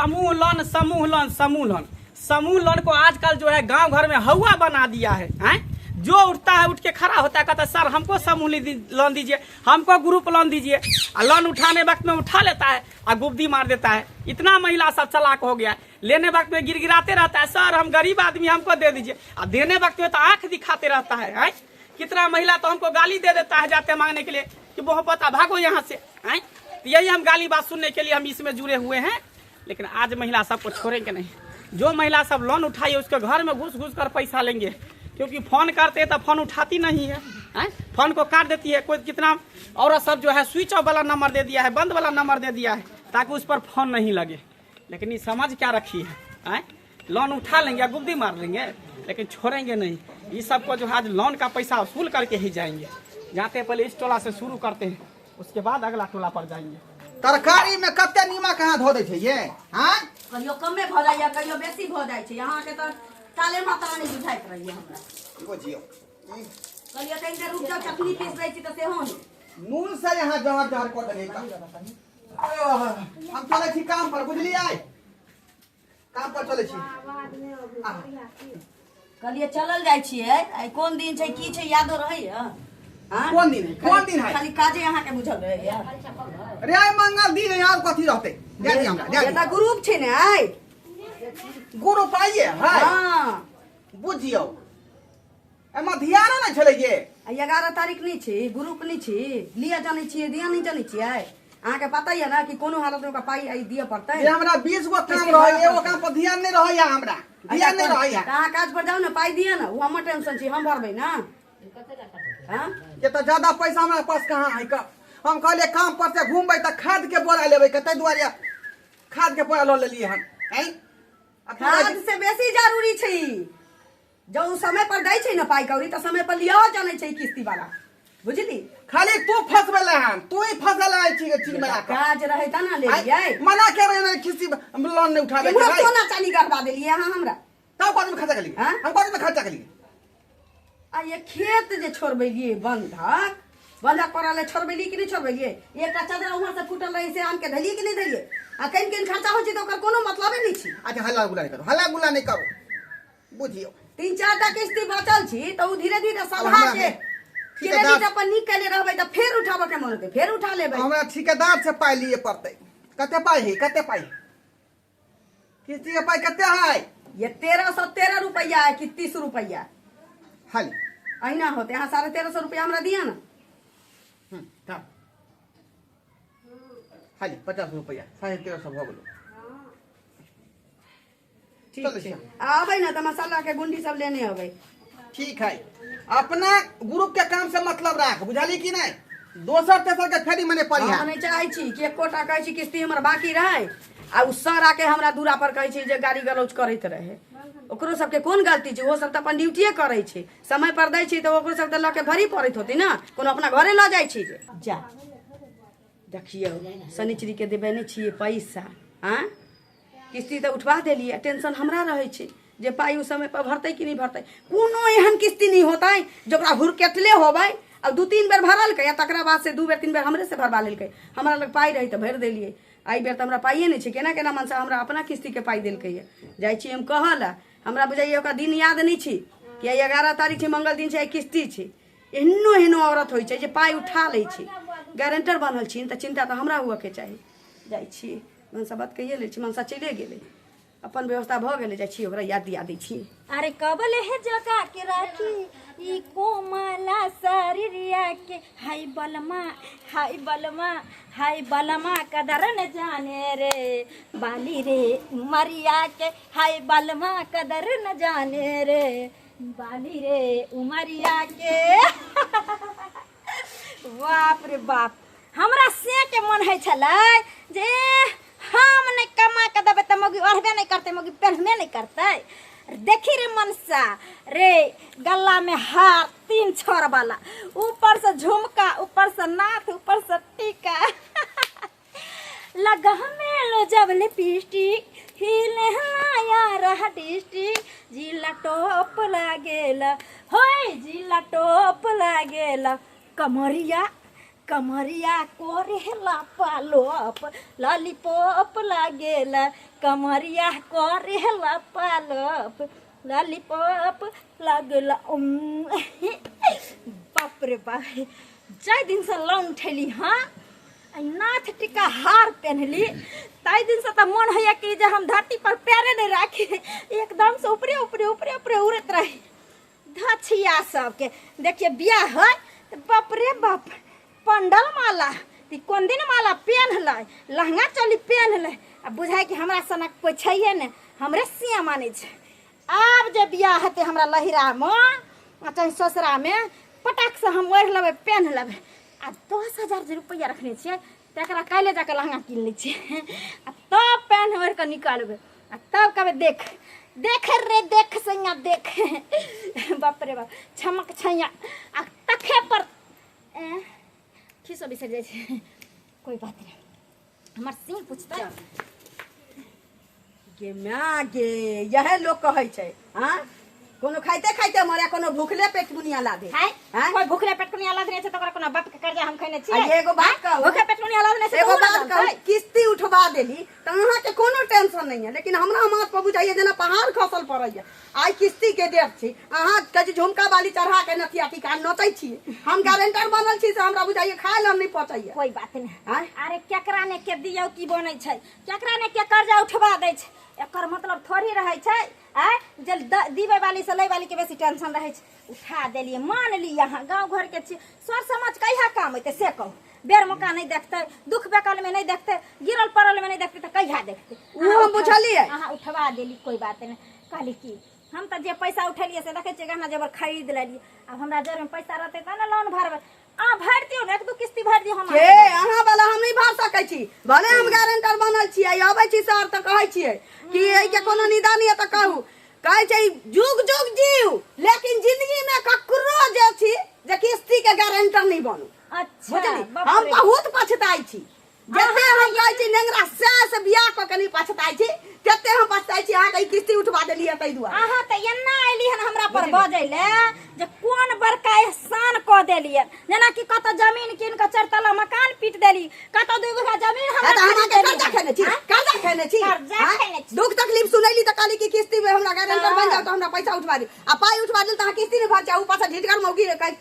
समूह लोन, समूह लोन, समूह लोन, समूह लोन को आजकल जो है गांव घर में हवा बना दिया है, हैं? जो उठता है उठ के खड़ा होता है, कहता है सर हमको समूह लोन दीजिए, हमको ग्रुप लोन दीजिए। और लोन उठाने वक्त में उठा लेता है और गुब्दी मार देता है। इतना महिला सब चालाक हो गया है। लेने वक्त में गिड़गिड़ाते रहता है, सर हम गरीब आदमी हमको दे दीजिए, और देने वक्त में तो आंख दिखाते रहता है, हैं? कितना महिला तो हमको गाली दे देता है जाते मांगने के लिए कि बहुत पता भागो यहाँ से, हैं? तो यही हम गाली बात सुनने के लिए हम इसमें जुड़े हुए हैं। लेकिन आज महिला सबको छोड़ेंगे नहीं। जो महिला सब लोन उठाई है उसके घर में घुस घुस कर पैसा लेंगे, क्योंकि फोन करते हैं तो फोन उठाती नहीं है, हैं? फोन को काट देती है। कोई कितना औरत सब जो है स्विच ऑफ वाला नंबर दे दिया है, बंद वाला नंबर दे दिया है, ताकि उस पर फोन नहीं लगे। लेकिन ये समझ क्या रखी है, हैं? लोन उठा लेंगे या गुब्दी मार लेंगे, लेकिन छोड़ेंगे नहीं। ये सबको जो है आज लोन का पैसा वसूल करके ही जाएंगे। जाते हैं पहले इस टोला से शुरू करते हैं, उसके बाद अगला टोला पर जाएंगे। तरकारी में कते नीमक अहाँ धो दै छै ये? हाँ, कहियो कमे भऽ जाइए, कहियो बेसी भऽ जाइ छै। अहाँके तऽ ताले मात्रा नहि बुझाइत रहैए हमरा। बुझियौ। कहलियै कनि देर रुकि जाउ, चटनी पीस दै छी, तऽ सेहो नहि। नून से यहाँ जहर जहर कऽ देलियै। हम चलै छी काम पर, बुझलियै? काम पर चलै छी। कहलियै चलल जाइ छियै। आइ कोन दिन छै, की छै, यादो रहैए? हाँ? कोन दिन है? कोन दिन है? खाली काजे अहाँके बुझल रहैए। रे आइ मंगल दिन है, आब कथी रहतै? दे दी हमरा, दे ये तऽ दी। ग्रुप छै ने आइ। गुरु पाइए है। हँ। बुझियौ, एहिमे ध्यानो नहि छलै जे आ 11 तारीख नहि छी, ग्रुप नहि छी, लिअ जानै छियै, दिअ नहि जानै छियै? अहाँके पता यऽ ने कि कोनो हालतमे ओकरा पाइ आइ दिअ पड़तै। जे हमरा 20 गो काम रहै, एगो काम पर ध्यान नहि रहैया हमरा, ध्यान नहि रहैया। तऽ अहाँ काज पर जाउ ने, पाइ दिअ ने, ओ हमर टेंशन छी, हम भरबै ने। हाँ? के तऽ ज्यादा पैसा हमरा पास कहाँ है? हम कहलियै काम पर से घूमबै तऽ खाद के बोरा लेबै, के ताहि दुआरे खाद के बोरा लऽ लेलियै हन। आँय? आ तू खाद से बेसी जरूरी छै ई। जँ ओ समय पर दै छै ने पाइ कौड़ी, तऽ समय पर लिअ जानै छै ई किस्ती वाला, बुझली? खाली तू फंसबेले हन, तू ही फंसल है चीज चीज में लाके। काज रहै त ना लेलियै। मना के रहे ने किसी लोन नहीं उठाबे के केम्हरो भाई। सोना चानी गढ़वा देलियै अहाँ हमरा। तब कथी में खर्चा केलियै? हाँ? हम कथी में खर्चा केलियै? आ ये खेत जे छोड़बेलियै, बंधक बंधक पड़ल है, छोड़बेलियै कि नहि छोड़बेलियै? एकटा चदरा वहाँ से फूटल रहै से आन के धलियै कि नहि धलियै? आ कनि कनि खर्चा होइ छै तऽ ओकर कोनो मतलबे नहि छै। अच्छा, हल्ला गुल्ला नहीं करो, हल्ला गुल्ला नहीं करो, बुझियौ। तीन चार टा किस्ती बचल छी तऽ ओ धीरे धीरे सलहा हमरा के ठेकेदार क्रेडिट अपन नीक केने रहबै तऽ फेर उठाबऽ के मन हेतै, फेर उठा लेबै। हमरा ठेकेदार से पाइ लिए पड़तै। कते पाइ है? कते पाइ है? किस्ती के पाइ कते है? ये 1313 रुपया है कि 30 रुपया? हाली। अहिना होते। अहाँ 1350 रुपया हमरा दिअ ने। तब हाली 50 रुपया, 1350 भऽ गेलो। ठीक चलै छै। छी। आ अबै ने तऽ मसाला के गुंडी सब लेने अबै। ठीक है, अपना ग्रुप के काम से मतलब राख, बुझली कि नहीं? दोसर तेसर के फेरी मने पड़ी हम है। नहि चाहै छी कि एकोटा कहै छी किस्ती हमर बाकी रहै आ ओ सर आके हमरा दूरा पर कहै छै जे गाली गलौज करैत रहै। ओकरो सबके कोन गलती छै? ओहो सब तऽ अपन ड्यूटिए करै छै। समय पर दै छै तऽ ओकरो सब तऽ लऽ के भरी पड़ैत होतै ने। कोनो अपना घरे लऽ जाइ छै जे जा देखियौ शनिचरीके देबै नहि छियै पैसा। आँय, किस्ती तऽ उठवा देलियै, टेंशन हमरा रहै छै जे पाइ ओ समय पर भरतै कि नहि भरतै। कोनो एहन किस्ती नहि होतै जे ओकरा हुरकेटले होबै। आ 2-3 बेर भरलकै आ तकरा बाद से 2 बेर 3 बेर हमरे से भरबा लेलकै। हमरा लग पाइ रहै तऽ भरि देलियै। एहि बेर तऽ हमरा पाइए नहि छै। केना केना मनसा हमरा अपना किस्तीके पाइ देलकैए। जाइ छी हम कहऽ लए। हमरा बुझाइए ओकरा दिन याद नहि छै कि आइ 11 तारीख छै, मंगल दिन छै, आइ किस्ती छै। एहनो एहनो औरत होइ छै जे पाइ उठा लै छै। गारंटर बनल छी तऽ चिन्ता तऽ हमरा हुअके चाही। जाइ छी, मनसा बात कहिए लै छी। मनसा चलिए गेलै, अपन व्यवस्था भऽ गेलै। जाइ छी, ओकरा याद दिया दै छी। अरे कबल है जगा के राखी ई कोमला शरीरिया के, हाय बलमा, हाय बलमा, हाय बलमा कदर न जाने रे बाली रे उमरिया के, हाय बलमा कदर न जाने रे बाली रे उमरिया के। बाप रे बाप, हमरा से के मन होइ छलै जे हम नहि कमा के देबै तऽ मौगी ओढ़बे नहि करतै, मौगी पेन्हबे नहि करतै। देखी रे मनसा रे, गला में हार 3 छड़ वाला, ऊपर से झुमका, ऊपर से नाथ, ऊपर से टीका, लगा मेलो जब लिपस्टिक, हिले आया रहा डिस्ट्रिक्ट, जिला टॉप लागेला होय, जिला टॉप लागेला, कमरिया कमरिया करेला पालोप लॉलीपॉप लागेला कमरिया करेला पालोप लॉलीपॉप लागेला। बाप रे बाप, जाहि दिनसँ लोन उठेली हँ आ नाथ टीका हार पेन्हली ताहि दिनसँ तऽ मोन होइए कि जे हम धरती पर पैरे नहि राखी, एकदमसँ ऊपरे ऊपरे ऊपरे ऊपरे उड़ैत रही। धछिया सबके देखिए बियाह है तऽ बाप रे बाप पंडल माला ई कोन दिन माला पेन्हलै, लहंगा चोली पेन्हलै आ बुझाइ कि हमरा सनक कोइ छैहे नहि, हमरे सिया मानै छै। आब जे बियाह हेतै हमरा लहिरामे आ चाहे ससुरामे पटाकसँ हम ओढ़ि लेबै पेन्ह लेबै। आ 10,000 जे रुपैआ रखने छियै तकरा काल्हि जाकऽ लहंगा कीन लै छियै आ तब पेन्ह ओढ़ि कऽ निकलबै आ तब कहबै देख देख रे देख सैया देख, बाप रे बाप छमक छैया आ तखे पर खीसो बिसरि जाइ छै। कोइ बात नहि, हमर सिंह पूछतै गे माय गे, यहे लोग कहै छै हाँ कोनो खाइते खाइते मरे कोनो भूखले पेट बुनिया लादे। हाय, आँय? कोइ भूखले पेट कुनिया लादने छै त ओकरा कोनो बाप के कर्जा हम खैने आ छियै? एगो बात कहू, भूखे पेट कुनिया लादने छै त एगो उ ना बात कहू, जानतै? किस्ती उठवा देली त अहाँ के कोनो टेंशन नहीं है, लेकिन हमरा माथ पर बुझाइए जेना पहाड़ खसल पड़ैया। आइ किस्ती के डेट छी, अहाँ कहै छी झुमका बाली चढ़ा के नथिया टीका नचै छी, हम गारंटर बनल छी से हमरा बुझाइए खाय लए नहीं पचैया। कोई बात नहीं। आँय? अरे केकरा ने के दियौ की बनै छै, केकरा ने के कर्जा उठवा दै छै, एकर मतलब थोड़ी रहै छै। आँय जे दिबै वाली से लै वाली के बेसी टेंशन रहै छै। उठा देलियै, मान ली अहाँ गाँव घर के छी, सर समाज कहिया काम एतै से कहू? बेर मौका नहीं देखते, दुख बेकल में नहीं देखते, गिरल पड़ल में नहीं देखते, तो कहिया देखते? उ हम बुझलियै। अहाँ उठवा देली, कोई बात नहीं। कहली की हम तऽ जे पैसा उठेलियै से देखै छियै गहना जेवर खरीद लेलियै, आब हमरा जर में पैसा रहतै तब ने लोन भरबै। अहाँ भरि दियौ ने, एक दू किस्ती भरि दियौ हम। के अहाँ वाला हम नहीं भर सकै छी, भले हम गारंटर बनल छियै। अबै छी सर तऽ कहै छियै कि एहिके कोनो निदान यऽ तऽ कहू। कहै छै जुग जुग जीव, लेकिन जिंदगी में ककरो जे छी जे किस्ती के गारंटर नहीं बनू। अच्छा, बुझली? बाप हम रे। बहुत पछताइ छी, जते हम कहै छी नेंगरा सएह से बियाह कऽ के नहीं पछताइ छी तते हम पछताइ छी अहाँके ई किस्ती उठवा देलियै ताहि दुआरे। अहाँ तऽ एना एली हन हमरा पर बजै ले जे कोन बड़का एहसान कऽ देलियै, जेनाकि कतऽ जमीन कीन कऽ चारि तल्ला मकान पीट देली, कतऽ 2 बीघा जमीन हमरा हँ, तऽ हम खरीद अहाँके देली। कर्जा खेने छी, आँय? कर्जा खेने छी, कर्जा आँय? खेने छी। दुख तकलीफ सुनैली तऽ कहली कि किस्ती में हमरा गारंटर बन जाओ तऽ हमरा पैसा उठवा दी, आ पाई उठवा देल तऽ अहाँ किस्ती नहीं भर जाओ, ऊपर से ढिटगर मौगी रे, कहै,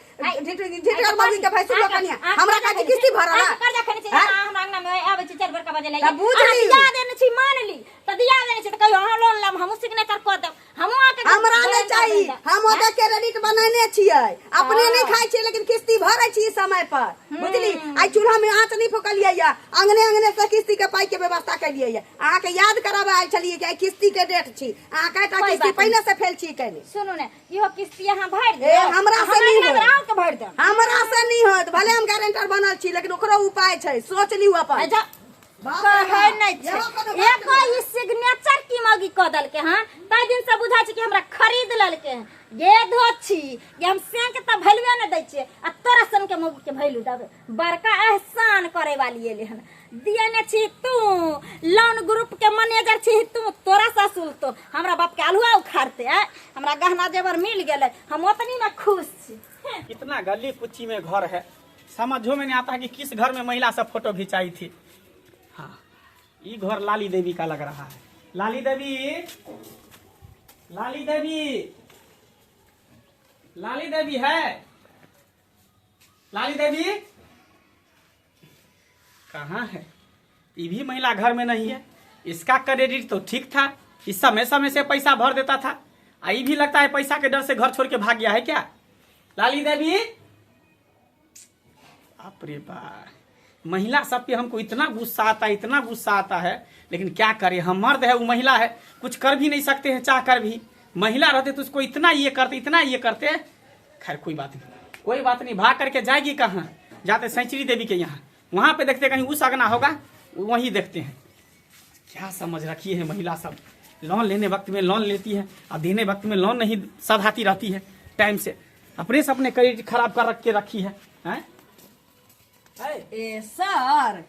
ढिटगर मौगी के भैंसुर लोग कनिया हमरा कहै छी किस्ती भरल अहाँ कर्जा खेने छी। आँय? अहाँ हमरा अंगना में आबै छी 4 बरका बजे तऽ बुझ अहाँ ली। दिया देने छी, मान ली तऽ दिया देने छी तऽ कहियो अहाँ लोन लेब, हमहूँ सिग्नेचर कऽ देब, हमहूँ अहाँके हमरा नहीं गारंटर चाही। बनि जायब। हम ओते क्रेडिट बनेने छियै, अपने हाँ। नहीं खाइ छियै लेकिन किस्ती भरै छी समय पर, बुझली? आइ चूल्हा में आँच नहीं फूकलियै या अंगने अंगने से किस्ती के पाई के व्यवस्था केलियै या। अहाँके याद कराबे आयल छलियै कि आइ किस्ती के डेट छी, अहाँ कएटा कोई किस्ती बात नहीं। पहिने से फेल छी केने। सुनू ने, इहो किस्ती अहाँ भरि ए, दियौ। हमरा से हमरा नहीं अंगना में होत। आउ के भरि देब। हमरा से नहीं होत, भले हम गारंटर बनल छी लेकिन ओकरो उपाय छै, सोच लियौ अपन। अच्छा, बाप रे कहै बाप, नहि छै। इहो कोनो बात एगो नहि। ई सिग्नेचर की मौगी कऽ देलकै हन, ताहि दिन से बुझाइ छै कि हमरा खरीद लेलकै हन। गे धोछी, गे हम सेंक तऽ वैल्यूए नहि दै छियै आ तोरा सन के मौगी के वैल्यू देबै। बड़का एहसान करे वाली एलै हन। दियने छी तू लोन ग्रुप के मैनेजर छी तू, तोरा से असूल तो हमरा बाप के आलुआ उखाड़ते है। हमरा गहना जेवर मिल गेलै, हम ओतनी में खुश छी। इतना गली कुची में घर है, समझो में नहीं आता है कि किस घर में महिला सब फोटो खिंचाई थी। हाँ, ये घर लाली देवी का लग रहा है। लाली देवी, लाली देवी, लाली देवी है? लाली देवी कहाँ है? ये भी महिला घर में नहीं है। इसका क्रेडिट तो ठीक था, इस समय समय से पैसा भर देता था, आ ये भी लगता है पैसा के डर से घर छोड़ के भाग गया है क्या? लाली देवी, बाप रे बाप, महिला सब पे हमको इतना गुस्सा आता है, इतना गुस्सा आता है, लेकिन क्या करें, हम मर्द है, वो महिला है, कुछ कर भी नहीं सकते हैं, चाह कर भी। महिला रहते तो उसको इतना ये करते, इतना ये करते। खैर कोई बात नहीं, कोई बात नहीं, भाग करके जाएगी कहाँ? जाते सैचरी देवी के यहाँ, वहाँ पे देखते कहीं उस अगना होगा, वहीं देखते हैं। क्या समझ रखी है महिला सब, लोन लेने वक्त में लोन लेती है और देने वक्त में लोन नहीं सधाती रहती है टाइम से, अपने से अपने क्रेडिट खराब कर रख के रखी है, हैं? ए सर,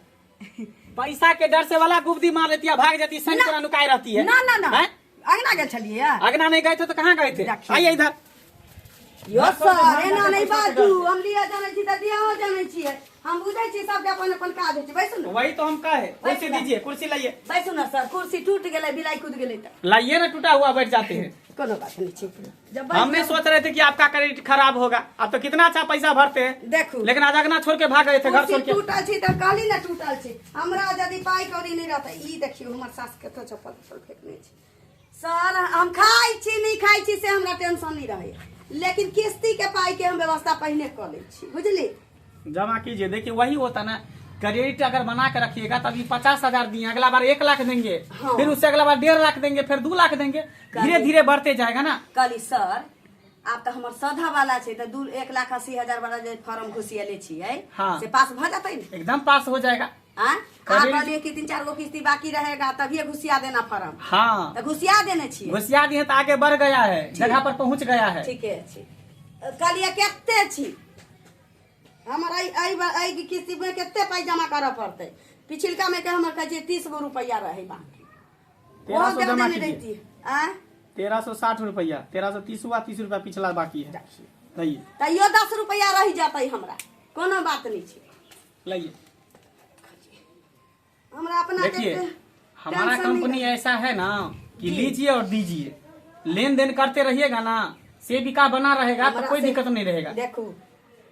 पैसा के डर से वाला गुब्दी मार लेती है, भाग जाती है, सैन कोना नुकाए रहती है। ना ना ना, हैं? अंगना गेल छलियै? अंगना नहीं गए थे तो कहाँ गए थे? देखिए। आइए इधर। यो सर, एना नहि बाजू। हम लिअ जानै छी तऽ दियाहो जानै छियै। हम बुझै छी सबके अपन अपन काज होइ छै। बैसू ने। वही तो हम कहे, कुर्सी दीजिए, कुर्सी लाइए। बैसू ने सर, कुर्सी टूट गेलै, बिलाइ कूद गेलै तऽ। लाइए ना, टूटा हुआ बैठ जाते हैं। कोनो बात नहीं छै। जब हम नहीं सोच रहे थे कि आपका क्रेडिट खराब होगा। आप तो कितना अच्छा पैसा भरते हैं। देखू। लेकिन आज अगना छोड़ के भाग गए थे घर कुर्सी छोड़ के। टूटल छै तऽ कहली ने टूटल छै। हमरा यदि पाइ कौड़ी नहि रहतै। ई देखियौ, हमर सास कतऽ चप्पल उप्पल फेकने छै। सर, हम खाइ छी नहि खाइ छी से हमरा टेंशन नहि रहैए, लेकिन किस्ती के पाइ के हम व्यवस्था पहिने कऽ लै छी, बुझली? जमा कीजिए। देखिए, वही होता ना, क्रेडिट अगर बना के रखिएगा तभी 50,000 दिए, अगला बार 1 लाख देंगे। हाँ। फिर उससे अगला बार 1.5 लाख देंगे, फिर 2 लाख देंगे, धीरे धीरे बढ़ते जाएगा ना। कहली सर, आब तऽ हमर सधा वाला छै, तऽ 2,1,80,000 वाला जे फॉर्म घुसियले छियै, से पास भऽ जेतै ने? एकदम पास हो जाएगा। आँ? अहाँ कहलियै कि तीन चार गो किस्ती बाकी रहेगा तभिए घुसिया देना फॉर्म। तऽ घुसिया देने छियै। घुसिया दिए तो आगे बढ़ गया है, जगह पर पहुंच गया है। ठीके छै। कहलियै कते छी हमर एहि एहि एहि किस्ती मे कते पाइ जमा करऽ पड़तै? पिछिलका मे के हमर कहै छै 30 गो रुपैआ रहै बाकी। 1300 ओहो दे जमा देने कीजिए। रहिती आँ। 1360 रुपया, 1330 हुआ, 30 रुपया पिछला बाकी है, लाइए। तैयो 10 रुपैआ रहि जेतै हमरा, कोनो बात नहि छै। लाइए। हमरा अपना के देखिए, हमारा टेंशन नहीं। कंपनी ऐसा है ना कि लीजिए और दीजिए, लेन then करते रहिएगा ना, सेविका बना रहेगा तो हमरा कोई से- दिक्कत नहीं रहेगा। देखू,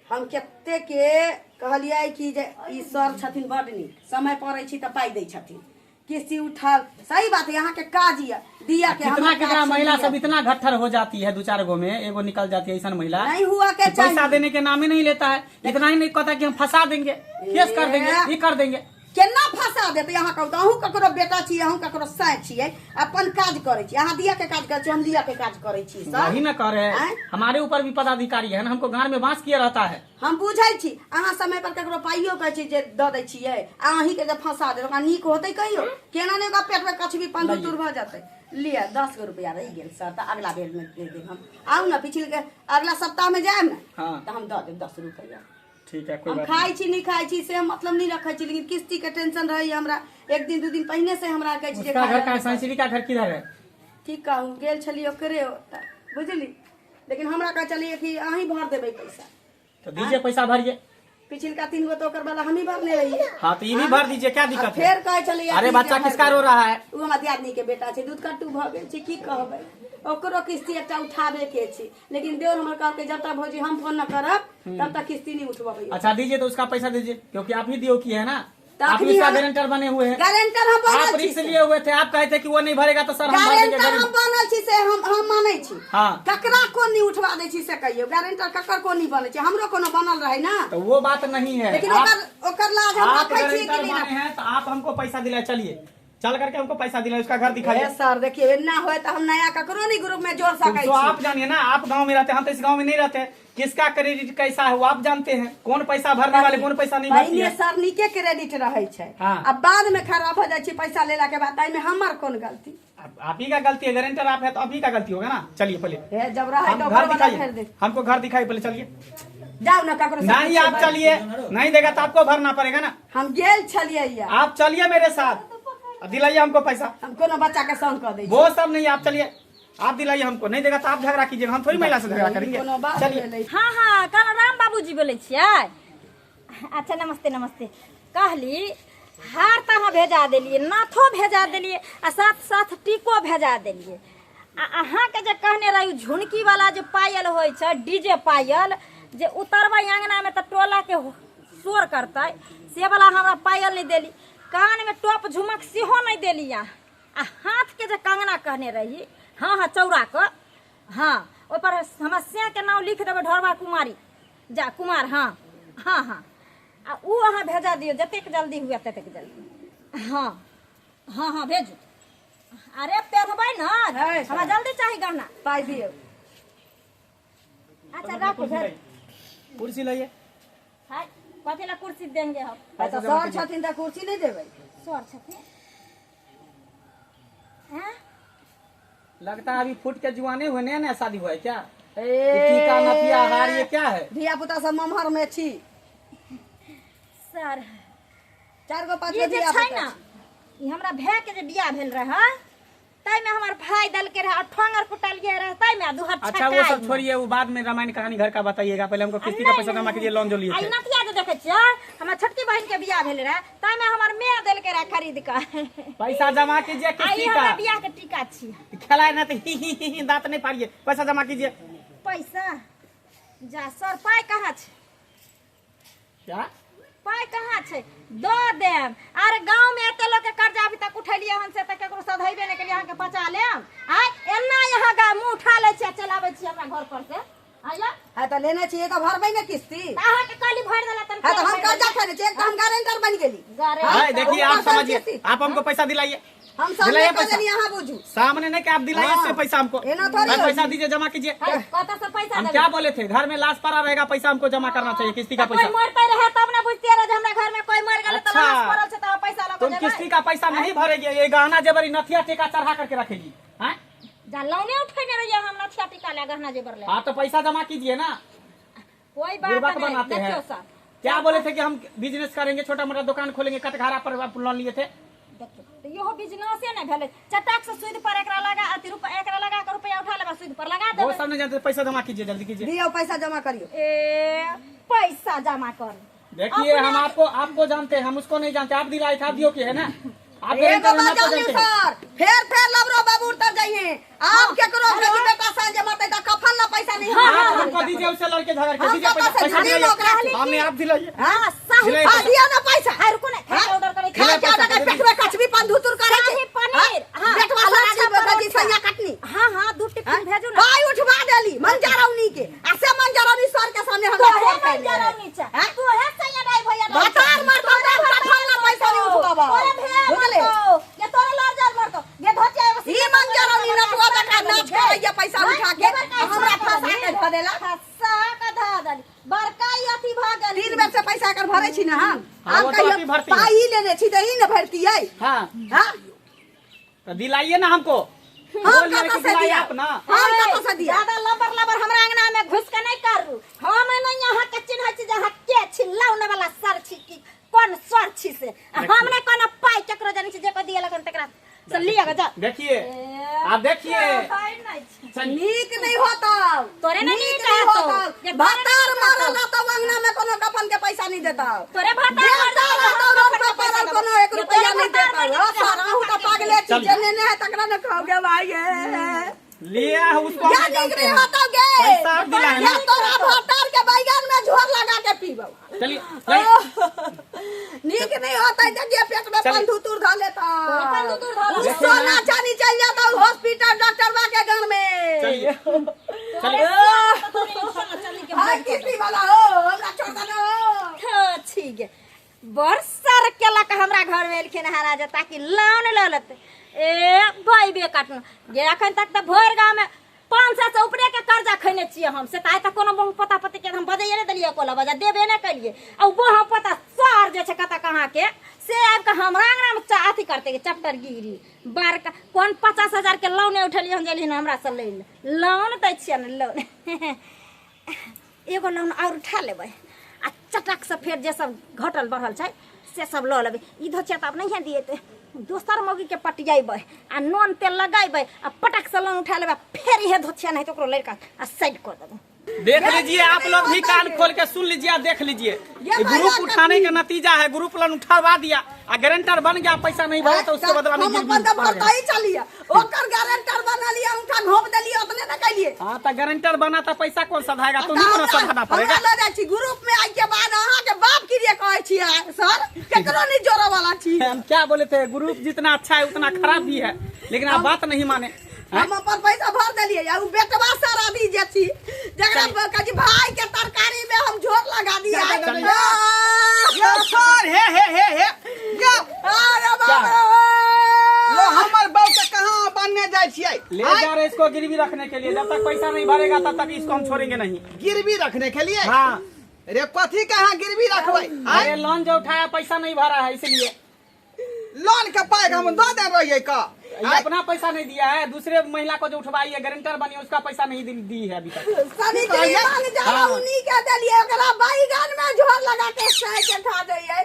हम कते के कहलियै कि जे ई सर छथिन बड नीक, समय पड़ै छी तऽ पाइ दै छथिन, किस्ती उठाल। सही बात है, अहाँके काज यऽ दिया के। कितना हमर कितना काज महिला यऽ। सब इतना घट्ठर हो जाती है, दो चार गो में एगो निकल जाती है ऐसा महिला नहीं हुआ के कि पैसा चाहिए। देने के नाम ही नहीं लेता है। इतना ही नहीं कहता कि हम फंसा देंगे, केस कर देंगे, ये कर देंगे। केना फंसा देतै? अहाँ कहू तऽ, अहूँ ककरो बेटा छी, अहूँ ककरो साय छियै, अपन काज करै छी। अहाँ दिया के काज करै छी, हम लिया के काज करै छी सर। वही ना कह रहे हैं। आँय? हमारे ऊपर भी पदाधिकारी है ना, हमको गांड में बांस किए रहता है। हम बुझै छी, अहाँ समय पर ककरो पाइयो कहै छी जे दऽ दै छियै, आ अहींके जे फंसा देत, ओकरा नीक होतै कहियो? केना ने ओकरा पेटमे कछबी पंदुर भऽ जेतै। लिअ, 10 गो रुपया रहि गेल सर, तऽ अगला बेरमे दे देब हम। आउ ने, पिछिल के अगला सप्ताहमे जायब ने, तऽ हम दऽ देब 10 रुपया। ठीक है, कोई हम बात। खाइ छी नहि खाइ छी से हम मतलब नहि रखै छी, लेकिन किस्ती के टेंशन रहैए हमरा। एक दिन दू दिन पहिने से हमरा कहै छी जे उसका घर खाइ का सांसरी का घर किधर है? की कहू, गेल छलियै ओकरे ओतऽ, बुझली? लेकिन हमरा कहै छलियै कि अहीं भर देबै पैसा। तो दीजिए, पैसा भरिए। पिछिलका तीन गो तऽ ओकर वाला हमही भरने रहियै। हाँ, तो ये भी भर दीजिए, क्या दिक्कत है? फेर कहै छलियै अरे कि बच्चा जे किसका भर रो रहा है? ओ हमरा दियादनी के बेटा छै, दूध कट्टू भऽ गेल छै। की कहबै, ओकरो किस्ती एकटा उठाबे के छै, लेकिन देवर हमर कहलकै जब तक भौजी हम फोन न करब तब तक किस्ती नहीं उठबबै। अच्छा, दीजिए तो उसका पैसा दीजिए, क्योंकि आप ही दियो की है ना। तो आप ही अखनी उसका हम- गारंटर बने हुए हैं। गारंटर हम बनल आप छी रिक्स से। लिए हुए थे। आप कहे थे कि वो नहीं भरेगा तो सर हम भर देंगे। गारंटर गरीब हम बनल छी से हम मानै छी। ककरा कोन नहीं उठवा दै छी से कहियौ, गारंटर ककर कोन नहीं बनै छै? हमरो कोनो बनल रहै ना। तो वो बात नहीं है। लेकिन आप ओकर ओकर लाज हम आप रखै छियै कि गारंटर नहि बने रखै? हैं तो आप हमको पैसा दिलाए। चलिए, चल करके हमको पैसा दिलाए, उसका घर ए दिखाइए। सर, देखियौ, एना होय तऽ हम नया ककरो नहीं ग्रुप में जोड़ सकै तो आप छी। जानिए ना, आप गांव में रहते हैं, हम तो इस गांव में नहीं रहते। किसका क्रेडिट कैसा है वो आप जानते हैं, कौन पैसा भरने वाले, कौन पैसा नहीं भरती पहिने है। सर नीके क्रेडिट रहै छै, आ बाद में खराब हो जाइ छै पैसा लेला के बाद, ताहिमे हमर कोन गलती? आप ही का गलती है, गारंटर आप है तो आप ही का गलती होगा ना। चलिए पहले। हे, जब रहै हम तऽ घर ओकर वाला दिखाइए। भरि दे। हमको घर दिखाइए पहले, चलिए। जाउ ने ककरो से नहीं, आप पूछबै। चलिए, नहीं देगा तो आपको भरना पड़ेगा ना। हम गेल छलियै या। आप चलिए मेरे साथ, दिलाइए हमको पैसा। हम कोनो बच्चा के संग कऽ दै छी। वो सब नहीं, आप चलिए, आप दिलाइए हमको। नहीं देगा तो आप झगड़ा कीजिएगा, हम थोड़ी महिला से झगड़ा करेंगे। कोनो बात चलिए। भेलै? हाँ, कहलहुँ राम बाबूजी बोलै छियै? अच्छा, नमस्ते नमस्ते। कहली हार तऽ अहाँ भेजा देलियै, नाथो भेजा देलियै आ साथ साथ टीको भेजा देलियै। आ अहाँके जे कहने रही झुनकी वाला जे पायल होइ छै, डीजे पायल, जे उतरबै अङ्गनामे तऽ टोलाके शोर करतै, से वाला हमरा पायल नहि देली। कानमे टॉप झुमक सेहो नहि देली अहाँ। आ हाथके जे कंगना कहने रही, हाँ हाँ, चौड़ा कऽ, हाँ, ओहिपर हमरा के नाम लिख देबै, ढोरबा कुमारी जा कुमार। हाँ हाँ हाँ, आ ओ अहाँ भेजा दियौ जतेक जल्दी हुए ततेक जल्दी। हाँ हाँ हाँ, भेजू। अरे पेन्हबै ने। है, हमरा जल्दी चाही गहना। पाइ दियौ। अच्छा, राखू, भेज। कुर्सी लाइए। हाय, कथी ला कुर्सी देंगे हम? तऽ सर छथिन तऽ कुर्सी नहि देबै? सर छथिन हैं? लगता है अभी फूट के जुआने हुए, नया नया शादी हुआ है क्या? ए, ये टीका नथिया हार ये क्या है? धिया पुता सब ममहर में छी। सर, चारि गो पाँच ई गो जे धिया छै पुता। ने, ई हमरा भाय के जे बियाह भेल रहै। ताहिमे हमर भाई देलके रहे, अठंगर कुटलिए रहे ताहिमे, आ दू हाथ। अच्छा, वो सब छोड़िए, वो बाद में रामायण कहानी घर का बताइएगा। पहले हमको किस्ती का पैसा जमा कीजिए, लोन जो लिए आई थे। नथिया जे देखै छियै, हमर छोटकी बहिन के बियाह भेल रहे ताहिमे हमर my देलके रहे खरीद कऽ। पैसा जमा कीजिए आ ई किस्ती हमरा का। बियाह के टीका छी। खेलाए ना तो ही ही ही ही दांत नहीं पाड़िए, पैसा जमा कीजिए। पैसा जा सर, पाइ कहाँ छै? क्या? पाइ कहाँ छै? दऽ देब। अरे गाँव में एते लोग के कर्जा अभी तक उठेलियै हन से तऽ केकरो सधैबे नहि केलियै, अहाँके बचा लेम? आँय, एना यहाँ गा मुँह उठा लै छियै, चलि आबै छियै हमरा घर पर से। आइया। है तऽ लेने छियै तऽ भरबै ने किस्ती। तऽ अहाँके कहली भरि देला तन। है तऽ हम कर्जा खेने छियै तऽ हम गारंटर बनि गेली। हाय, देखिए आप ऊपर से समझिए किस्ती। आप हमको पैसा दिलाइए। हम सामने दिलाइए कह पैसा। देनी, अहाँ बुझू। सामने नहीं कि आप दिलाइए हाँ। से पैसा हमको। एना थोड़ी भाई, होई। पैसा दीजिए, जमा कीजिए। कतऽ से पैसा हम देबै? क्या बोले थे? घर में लाश पड़ा रहेगा, पैसा हमको जमा करना चाहिए किस्ती का तऽ कोई पैसा। मरते रहे तब ने बुझतियै रहे जे हमरा घर में कोई मर गेलै तऽ अच्छा। लाश पड़ल छै तऽ पैसा लऽ कऽ तुम जेबै। किस्ती का पैसा नहीं भरेगी, ये गहना जेवरी नथिया टेका चढ़ा करके रखेगी हैं? जा लौने उठेने रहियै हम नथिया टीका ले, गहना जेवर ले। हाँ, तो पैसा जमा कीजिए ना। कोई बात बुड़बक नहीं। बनाते देखियौ हैं। सर, क्या बोले थे कि हम बिजनेस करेंगे, छोटा मोटा दुकान खोलेंगे, कटघरा पर आप लोन लिए थे। देखियौ तऽ इहो बिजनेसे ने भेलै। चटाक से सूद पर एकरा लगा, अथी रुपया एकरा लगा के रुपया उठा लेबै, सूद पर लगा वो देबै। सब नहीं जानते। पैसा जमा कीजिए, जल्दी कीजिए। दियौ, पैसा जमा करियौ। ए, पैसा जमा कर। देखिए, हम आपको आपको जानते हैं, हम उसको नहीं जानते। आप दिलाए थे, आप दियो के है ना? आप एगो गारंटर हम बात आपको जान लियौ जानते हैं। सर, फेर फेर लबरो बाबू उतर जाइए। आप केकरो बेटी बेटा संग जे मरतै तऽ कफन ला पैसा नहीं। आप हमको दीजिए, उससे लड़के झगड़ के हम दीजिए कतऽ पैसा। से पैसा दियौ दिलाइए ओकरा? हमें, आप दिलाइए। हाँ, सही। दिलाइए हाँ, पैसा। दियौ ना पैसा। हाय, रुको ने, खाय के ऑर्डर करै छी। खा के पैसा, ऑर्डर कर, पेटमे कछबी पान धुतुर करै छै। शाही पनीर, हाँ, बेटवा आ सराजी लच्छा बजी परोठा। सैया कटनी। हाँ हाँ, दू टिफिन भेजू ना। पाइ उठवा देली मंजरौनी के, आ से मंजरौनी सर के सामने हमरा तोहे फोन कैले मंजरौनी रहे। छै। हैं? तोहे सैया नहीं भैया नहीं। भतार मरतौ तऽ हम कफन ला पैसा नहीं उठबाबौ। तोरे भैया बुझले? मरतौ, ये तोरे लड़जल मरतौ, ये धोतिया एगो ई मंजरौनी नटुआ बेटा नाच करैया पैसा उठा के, आ हमरा फंसा के धऽ देला। फंसा के धऽ देली। बड़का ई अथी भऽ गेल। 3 बेर से पैसा एकर भरै छी ने हम। हाँ, आब वो तो कहियो अभी भरती है। पाइ ई लेने छी तऽ ई ने भरतियै। हाँ। हाँ? तो दिलाइए ना हमको। हम बोल रहे कतऽ कि से दिलाइए दिया? आप ना। हम कतऽ से दिया? ज्यादा लबर लबर हमरा अंगना में घुस के नहीं करू। हम नहीं यहाँ के चिन्है छी जे अहाँ के छी, लौने वाला सर छी कि कोन सर छी से। आ हम नहीं कोनो पाइ केकरो जानै छी, जे को दिए लगन तकरा से लिअ गे जा। देखिए, आप देखिए। पाइ नहि छै। नीक नहीं होता। तोरे नहि नीक नीक नहीं हेतौ। होता। जे तोरे भतार नहि मारल हेतौ। रहतौ अंगना में, कोनो कफन के पैसा नहीं देता। तोरे भतार देवता मर रहतौ जेतौ, रोड हम पर कफन के पड़ल, पैसा कोनो देबौ। एक रुपया तोरे नहीं भतार देता। मर ओ जेतौ, सर, अहूँ तऽ पागले छी। चल। जे नेने है तकरा ने कहोगे भाई ये। लिया है उसको हम या नहीं नीक जानते नहीं हैं। होतौ गे। पैसा आप दिलाए ना। या तोरा भतार के बैगन में झोर लगा के पीबौ। चलिए चलिए। नीक नहीं होता जे पेट में चलिए। पंधुतुर धऽ लेता। पंधुतुर धऽ लेता। उ सोना चानी चलि जाता हॉस्पिटल डॉक्टर बा के घर में। चलिए चलिए। हाय किस्ती वाला हो, हमरा छोड़ देना हो। ठीक है, बड़ सर केलक हमरा घर में एलखिन हरा जे ताकि लोन लऽ लेतै। ए भाई बे काटना जे अखन तक तऽ भरि गाँव में 500 से ऊपरे के कर्जा खैने छियै हम से, तऽ आइ तक कोनो बहु पता पति के हम बजैये नहि देलियै, कोला बजा देबे नहि केलियै। आ ओ बहु पता सर जे छै कतऽ कहाँ के से आबि कऽ हमरा अंगना में अथी करतै चैप्टर गिरी बड़का। कोन 50,000 के लोने उठेलियै हम, गेलियै हमरा से लै लए। लोन दै छियै ने लोन, एगो लोन आओर उठा लेबै आ चटक से फेर जे सब घटल बढ़ल छै से सब लऽ लेबै। ई धोचिया तऽ आब नहिए दिएतै, दोसर मौगीके पटियेबै आ नून तेल लगेबै आ पटक से लोन उठा लेबै। फेर इहे धोचिया नहीं तऽ ओकरो लड़का आ साइड कऽ देबै। देख लीजिए, आप लोग भी कान खोल के सुन लीजिए और देख लीजिए। ये ये ग्रुप भाई उठाने का नतीजा है। ग्रुप लोन उठवा दिया आ गारंटर बन गया, पैसा नहीं भरा तो उसके बदला में हम गिरवी अपन तऽ पड़ गया। भरतही चलिए, ओकर गारंटर बनलिए, अंगूठा घोप देलिए, ओतने ने कैलिए। हाँ, तो गारंटर बना तो पैसा कौन सधाएगा? तुम्ही को ना सधाना पड़ेगा। हमरा लऽ जाइ छी ग्रुप में। आइ के बाद अहाँ के बाप के लिए कहै छी सर, केकरो नहीं जोड़े वाला छी। हम क्या बोले थे? ग्रुप जितना अच्छा है उतना खराब भी है, लेकिन आप बात नहीं माने हैं? हम अपन पैसा भर देलिए आ उ बेटवा सर अभी जे छी जकरा कहै छी भाई के तरकारी में हम झोर लगा दिया। चलिए। यो सर, हे हे हे हे यो। अरे क्या? बाप रे। यो, हमर बहू के कहाँ बनने जाइ छियै? ले जा रहे इसको गिरवी रखने के लिए। जब तक पैसा नहीं भरेगा तब तक इसको हम छोड़ेंगे नहीं। गिरवी रखने के लिए? हाँ। रे, कथी के अहाँ गिरवी रखबै आँय? अरे, लोन जो उठाया पैसा नहीं भरा है इसलिए। लोन के पाइ हम दऽ दे रहियै का? ये अपना पैसा नहीं दिया है, दूसरे महिला को जो उठवाई है गारंटर बनी है, उसका पैसा नहीं दी दी है अभी तक। सवित्री मांग जा हाँ। उन्हीं के देलिए, ओकरा बैगन में झोर लगा के सह के खा जाइए,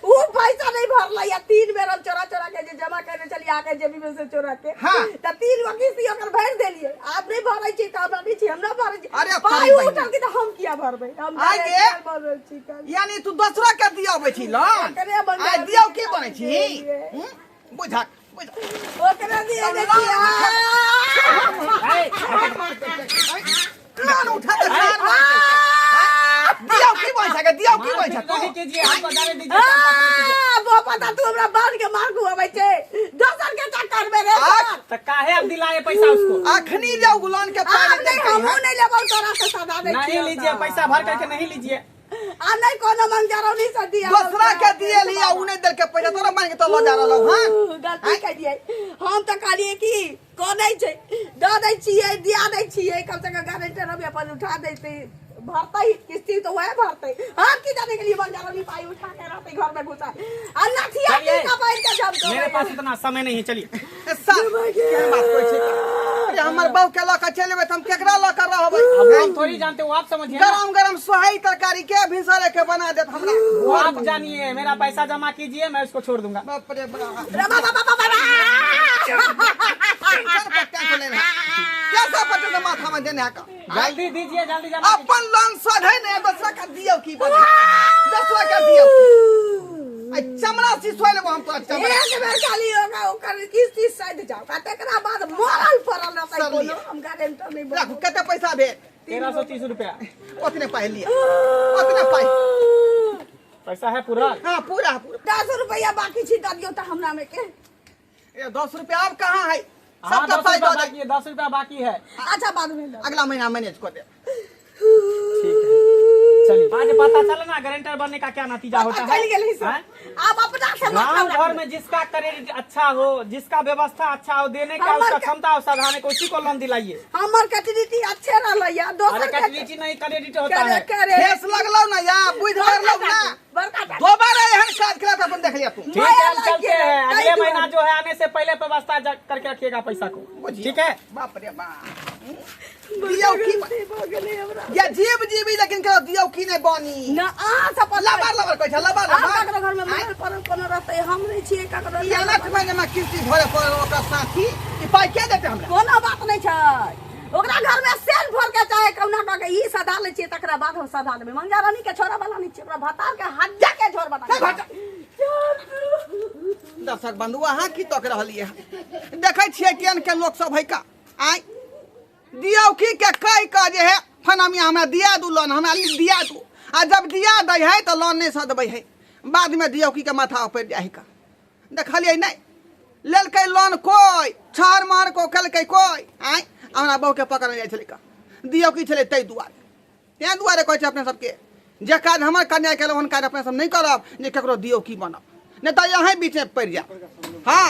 उ पैसा नहीं भरलै। 3 बेर हम चोरा चोरा के जे जमा करने चलिए आके जेबी में से चोरा के, हाँ। त 3 गो किस्ती ओकर भरि देलिए। आब नहीं भरै छी त हम अभी छी, हम ना भरै छी। अरे पाइ तोरी बहिन। उठल की त हम किया भरबै? हम आइ गे। भरै छी काल। यानी तू दोसरा के दिया अबै छी लोन? ओकरे बंगाल आइ दियौ की बनै छी? देलिए। बुझक बुझक। ओकरे दिए जे छी। लोन उठा के खान मार के। दियौ की बनै छै? दियौ की बनै छै? नहीं कीजिए, हमको जाने दीजिए, 4-5 मिनट कीजिए। आ, वो पता तू हमरा बांध के मार खुआबै छै दोसर के चक्कर में रे। आ, तो काहे अब दिलाए पैसा उसको? अखनी जाऊ लोन के पाइ आब नहि नहीं देलकै हमहूँ हन। नहीं लेबौ तोरा से, सदा नहीं नहीं छियौ लीजिए तऽ। पैसा भर करके नहीं लीजिए। आ नहीं कोनो मंगजरौनी से दिया दोसरा के दिए लिया, उ नहि देलकै पैसा, तोरा मान के तो लऽ जा रहलौ हन। गलती करिए, हम तऽ कहलिए कि कनै छै दऽ दै छियै, दिया दै छियै, कम से कम गारंटर हम अपन उठा दैते, भरतै किस्ती तऽ वएह भरतै। हम की जाने के लिए मंगजरौनी पाई उठा के रहतै घर में घुसा आ नथिया चलिए। की कपार के झमकबै। मेरे पास उतना समय नहीं है, चलिए। सर केहन बात कहै छै? अरे हमर बहू के लऽ के चलि एबै तऽ हम केकरा लऽ के रहबै? अब हम थोड़ी जानते हो, आप समझिए ना। गरम गरम सोहाई तरकारी के भिनसरे के बना देत हमरा। वो आप जानिए, मेरा पैसा जमा कीजिए, मैं उसको छोड़ दूंगा। बाप रे बाप। रे बाबा बाबा बाबा। टेंशन पर टेंशन लेने है। कैसा पटे से माथा में देने है का? जल्दी दीजिए, जल्दी जमा कीजिए। अपन लोन सधे ने, दोसरा के दियौ की बने? दोसरा के दियौ की? आई चमड़ा सिसोय लेबो हम तोरा चमड़ा। एक बेर खाली होगा ओकर किस्ती सधि जाओ आ तकरा बाद मरल पड़ल रहतै सर कोनो लिअ। हम गारंटर नहीं राखू, कते पैसा भेल? 1330 रुपया। ओतने पाइ लिअ, ओतने पाइ। पैसा है पूरा? हाँ, पूरा पूरा। 10 रुपया बाकी छी, दऽ दियौ तऽ हमरा में के। ए 10 रुपया आब कहाँ है? हाँ, सबटा 10 पाइ रुपया दऽ दे। बाकी है, 10 रुपया बाकी है। अच्छा, बाद में दऽ। अगला महीना मैनेज कऽ देब। ठीक है, चलिए। आज पता चला ना गारंटर बनने का क्या नतीजा होता है? चलि गेलै सर। हैं? आब अपना से गांव मतलब घर में जिसका क्रेडिट अच्छा हो, जिसका व्यवस्था अच्छा हो, देने का हमर उसका क्षमता हो सधाने को, उसी को लोन दिलाइए। हमर कैटेडिटी अच्छे रहलै या अरे दोसर के कैटेडिटी नहीं, क्रेडिट होता करे है। करे ठेस लगलौ ना या बुझि पड़लौ ना? बड़का टा- दोबारा एहन काज केला तऽ अपन देख लिया तू। ठीक है, हम माया चलते लग हैं। गेलै, अगले ताहि महीना जो है आने से पहले व्यवस्था करके रखिएगा पैसा को। बुझिए। ठीक है। बाप रे बाप, दियौ की गलती भऽ गेलै हमरा। या जीव जीवी, लेकिन कहो दियौ की नहि बनी? न अहाँ सब पर लबर लबर कहै छै, लबर आब लबर। ककरो घर में मरल पड़ल कोनो रहतै, हम नहि छियै ककरो। ई अनठ महीने में किस्ती भरे पड़ल ओकर साथी, ई पाइ के देतै हमरा? कोनो बात नहि छै, ओकरा घर में सेल भर के चाहे कहुना कऽ के ई सधा लै छियै, तकरा बाद हम सधा लेबै। मंगा रानी के छोड़ा वाला नहि छियै, ओकरा भतार के हज्जा के झोर बना। हे भटा। दर्शक बंधु, अहाँ की तक रहलियै हन? देखै छियै केहन केहन लोक सब है का। आइ दियौ की के कहि कऽ जे हे फनामिया हमरा दिया दू लोन, हमरा दिया दू, आ जब दिया दै है तऽ लोन नहि सधबै है, बादमे दियौ की के माथा पड़ि जाइ है का। देखलियै नहि? लेलकै लोन कोइ छहर महर को केलकै कोइ। आँय, हमरा बहुके पकड़ने जाइ छलै का, दियौ की छलै। ताहि दुआरे ताहि दुआरे कहै छै अपने सबके, जे काज हमर कन्या केलहुँ ओहन काज अपने सब नहि करब जे ककरो दियौ की बनब, नहि तऽ अहीँ बीचमे पड़ि जायब। हँ।